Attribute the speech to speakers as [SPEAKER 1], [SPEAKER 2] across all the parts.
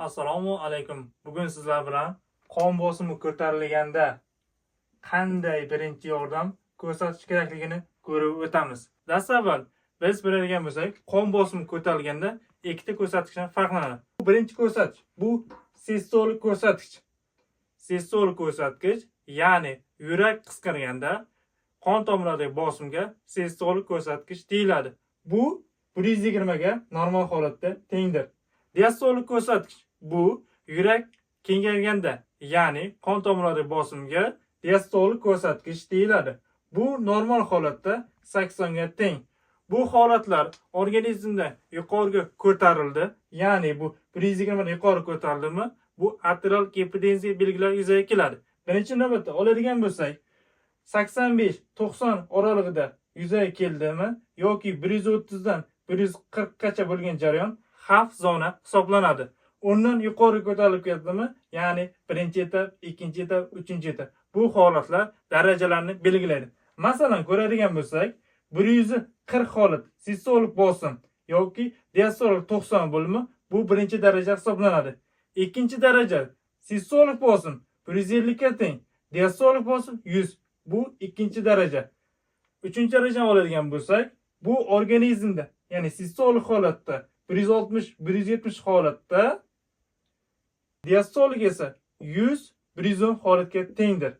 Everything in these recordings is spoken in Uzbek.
[SPEAKER 1] Assalomu alaykum. Bugun sizlar bilan qon bosimi ko'tarilganda qanday birinchi yordam ko'rsatish kerakligini ko'rib o'tamiz. Dastavval biz biladigan bo'lsak, qon bosimi ko'tarilganda ikkita ko'rsatkichdan farqlanadi. Birinchi ko'rsatkich bu sistolik ko'rsatkich. Sistolik ko'rsatkich, ya'ni yurak qisqarganda qon tomirlaridagi bosimga sistolik ko'rsatkich deyiladi. Bu 120 ga normal holatda tengdir. Diastolik ko'rsatkich bu yurak kengayganda, ya'ni qon tomirlaridagi bosimga diastolik ko'rsatkich deyiladi. Bu normal holatda 80 ga teng. Bu holatlar organizmda yuqoriga ko'tarildi, ya'ni bu 120 dan yuqori ko'tarildimi, bu arterial gipertenziya belgilari yuzaga keladi. Birinchi navbatda oladigan bo'lsak, 85-90 oralig'ida yuzaga keldimi yoki 130 dan 140 gacha bo'lgan jarayon xavf zona hisoblanadi. Undan yuqori ko'tarilib ketdimi, ya'ni birinchi etap, ikkinchi etap, uchinchi etap. Bu holatlar darajalarni belgilaydi. Masalan, ko'radigan bo'lsak, 140 holat sistolik bosim yoki diastolik 90 bo'limi bu birinchi daraja hisoblanadi. Ikkinchi daraja sistolik bosim 150 ga teng, diastolik bosim 100. Bu ikkinchi daraja. Uchinchi darajani oladigan bo'lsak, bu organizmda, ya'ni sistolik holatda 160, 170 holatda, diastolik esa 100, 110 holatga tengdir.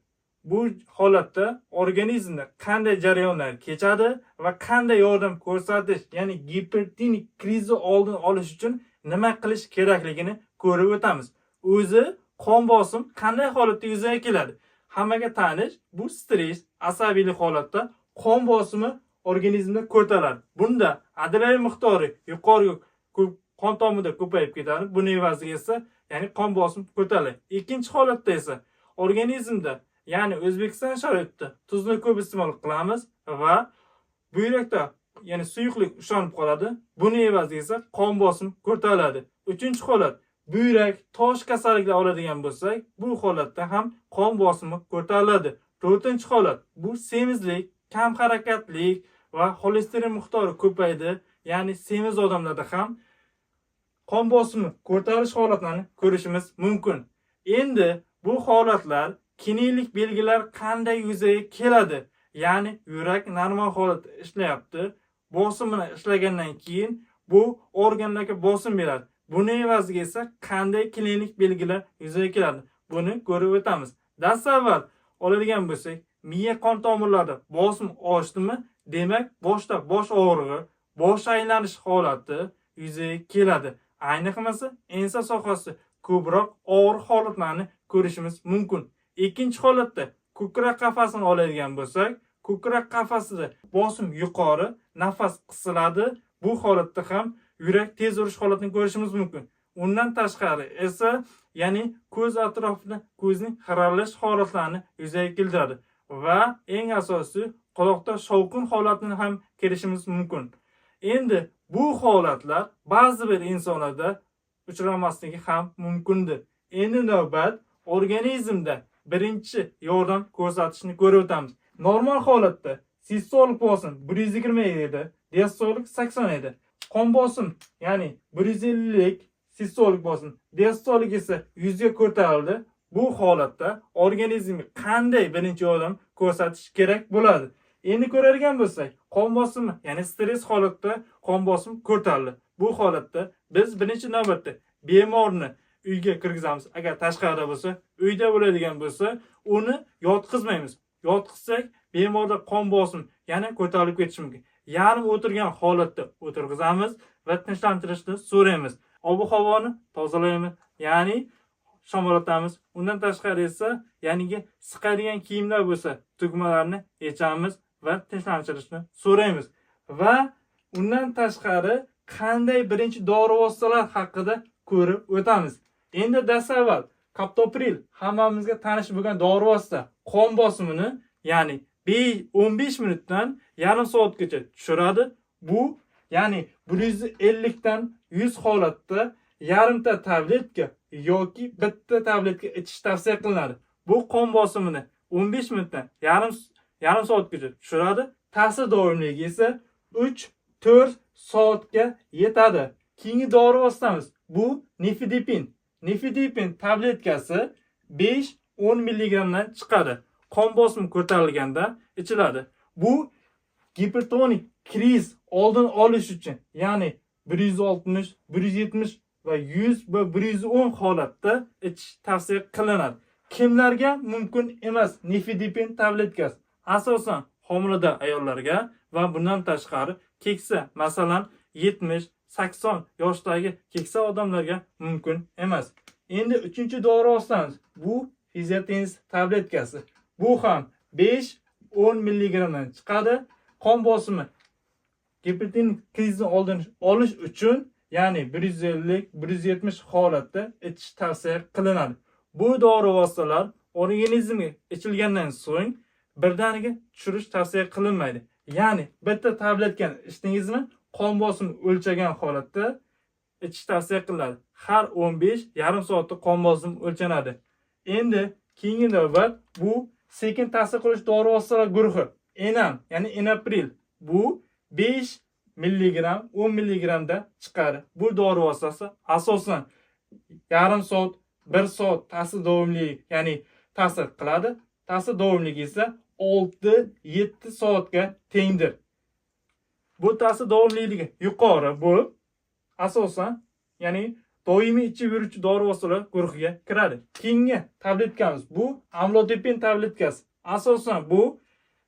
[SPEAKER 1] Bu holatda organizmda qanday jarayonlar kechadi va qanday yordam ko'rsatish, ya'ni gipertonik krizi oldini olish uchun nima qilish kerakligini ko'rib o'tamiz. O'zi qon bosim qanday holatda yuzaga keladi? Hammaga tanish bu stress, asabiylik holatda qon bosimi organizmda ko'tariladi. Bunda adrenalin miqdori yuqori qon tomirida ko'payib ketadi. Buni evaziga esa, ya'ni qon bosim ko'tariladi. Ikkinchi holatda esa organizmda, ya'ni O'zbekiston sharoitida tuzni ko'p iste'mol qilamiz va buyrakda, ya'ni suyuqlik ushlanib qoladi. Buni evaziga esa qon bosim ko'tariladi. Uchinchi holat buyrak tosh kasalliklar oladigan bo'lsak, bu holatda ham qon bosimi ko'tariladi. To'rtinchi holat bu semizlik, kam harakatlik va xolesterin miqdori ko'paydi. Ya'ni semiz odamlarda ham qon bosimi ko'tarilish holatlarini ko'rishimiz mumkin. Endi bu holatlar klinik belgilar qanday yuzaga keladi? Ya'ni yurak normal holatda ishlayapti. Bosim bilan ishlagandan keyin bu organlarga bosim beradi. Buni evaziga esa qanday klinik belgilar yuzaga keladi? Buni ko'rib o'tamiz. Dastavval oladigan bo'lsak, miya qon tomirlarida bosim oshdimi, demak boshda bosh og'rig'i, bosh aylanish holati yuzaga keladi. Ayniqsa ensa sohasida ko'proq og'ir holatlarni ko'rishimiz mumkin. Ikkinchi holatda ko'krak qafasini oladigan bo'lsak, ko'krak qafasida bosim yuqori, nafas qisiladi. Bu holatda ham yurak tez urish holatini ko'rishimiz mumkin. Undan tashqari esa, ya'ni ko'z atrofida ko'zning xiralish holatlarini yuzaga keltiradi va eng asosiysi quloqda shovqin holatini ham kelishimiz mumkin. Endi bu holatlar ba'zi bir insonlarda uchramasligi ham mumkindir. Endi navbat organizmda birinchi yordam ko'rsatishni ko'rib o'tamiz. Normal holatda sistolik bosim 120 edi, diastolik 80 edi. Qon bosim, ya'ni 150 sistolik bosim, diastolik esa 100 ga ko'tarildi. Bu holatda organizmga qanday birinchi yordam ko'rsatish kerak bo'ladi? Endi ko'radigan bo'lsak, qon bosimi, ya'ni stress holatda qon bosim ko'tarildi. Bu holatda biz birinchi navbatda bemorni uyga kirgizamiz. Agar tashqarida bo'lsa, uyda bo'ladigan bo'lsa, uni yotqizmaymiz. Yotqizsak, bemorda qon bosim yana ko'tarilib ketishi mumkin. Yarim o'tirgan holatda o'tirg'izamiz va tinchlantirishni so'raymiz. Ob havoni tozalaymiz, ya'ni shamollatamiz. Undan tashqari esa, ya'ni siqadigan kiyimlar bo'lsa, tugmalarni yechamiz va tinchlantirishni so'raymiz. Va undan tashqari qanday birinchi dori vositalar haqida ko'rib o'tamiz. Endi dastavval kaptopril hammamizga tanish bo'lgan dori vosita qon bosimini, ya'ni 15 minutdan yarim soatgacha tushiradi. Bu, ya'ni 150 dan 100 holatda yarimta tabletka yoki bitta tabletka ichish tavsiya qilinadi. Bu qon bosimini 15 minutdan yarim soatgacha tushiradi. Ta'sir doimligi esa 3-4 soatga yetadi. Keyingi dori vositamiz bu nifedipin. Nifedipin tabletkasi 5-10 milligramdan chiqadi. Qon bosimi ko'tarilganda ichiladi. Bu gipertonik kriz oldini olish uchun, ya'ni 160, 170 va 100 va 110 holatda ichish tavsiya qilinadi. Kimlarga mumkin emas nifedipin tabletkasi? Asosan homilador ayollarga va bundan tashqari keksa, masalan 70, 80 yoshdagi keksa odamlarga mumkin emas. Endi uchinchi dori vositamiz bu Fiziotens tabletkasi. Bu ham 5-10 milligramdan chiqadi. Qon bosimi gipertonik krizni oldini olish uchun, ya'ni 150, 170 holatda ichish tavsiya qilinadi. Bu dori vositalar organizmga ichilgandan so'ng birdaniga tushirish tavsiya qilinmaydi. Ya'ni bitta tabletkani ichdingizmi, qon bosimi o'lchagan holatda ichish tavsiya qilinadi. Har 15 yarim soatda qon bosimi o'lchanadi. Endi keyingi navbat bu sekin ta'sir qilish dori vositalari guruhi. Enam, ya'ni Enapril. Bu 5 milligram, 10 milligramda chiqadi. Bu dori vositasi asosan yarim soat, 1 soat ta'sir davomliligi, ya'ni ta'sir qiladi. Ta'sir davomliligi esa 6-7 soatga tengdir. Bu ta'sir davomliligi yuqori bo'lib, asosan, ya'ni doimiy ichib yuruvchi dori vositalari guruhiga kiradi. Keyingi tabletkamiz bu amlodipin tabletkasi. Asosan bu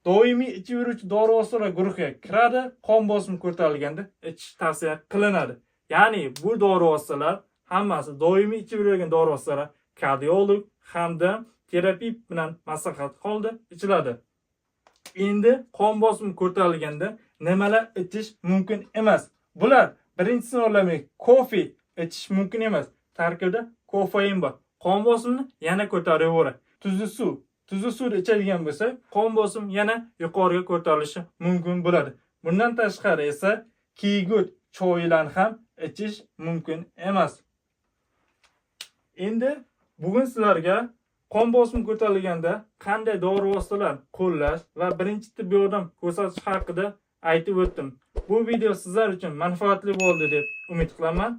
[SPEAKER 1] doimiy ichib yuruvchi dori vositalari guruhiga kiradi. Qon bosimi ko'tarilganda ichish tavsiya qilinadi. Ya'ni bu dori vositalar hammasi doimiy ichib yuradigan dori vositalar kardiolog hamda terapevt bilan maslahat holda ichiladi. Endi qon bosimi ko'tarilganda nimalar ichish mumkin emas? Bular birinchisi o'rlamay kofe ichish mumkin emas. Tarkibida kofein bor. Qon bosimini yana ko'tarib yuboradi. Tuzli suv. Tuzli suvni ichadigan bo'lsak, qon bosim yana yuqoriga ko'tarilishi mumkin bo'ladi. Bundan tashqari esa kiygut choyilarni ham ichish mumkin emas. Endi bugun sizlarga qon bosimi ko'tarilganda qanday dori vositalar qo'llash va birinchi tibbiy yordam ko'rsatish haqida aytib o'tdim. Bu video sizlar uchun manfaatli bo'ldi deb umid qilaman.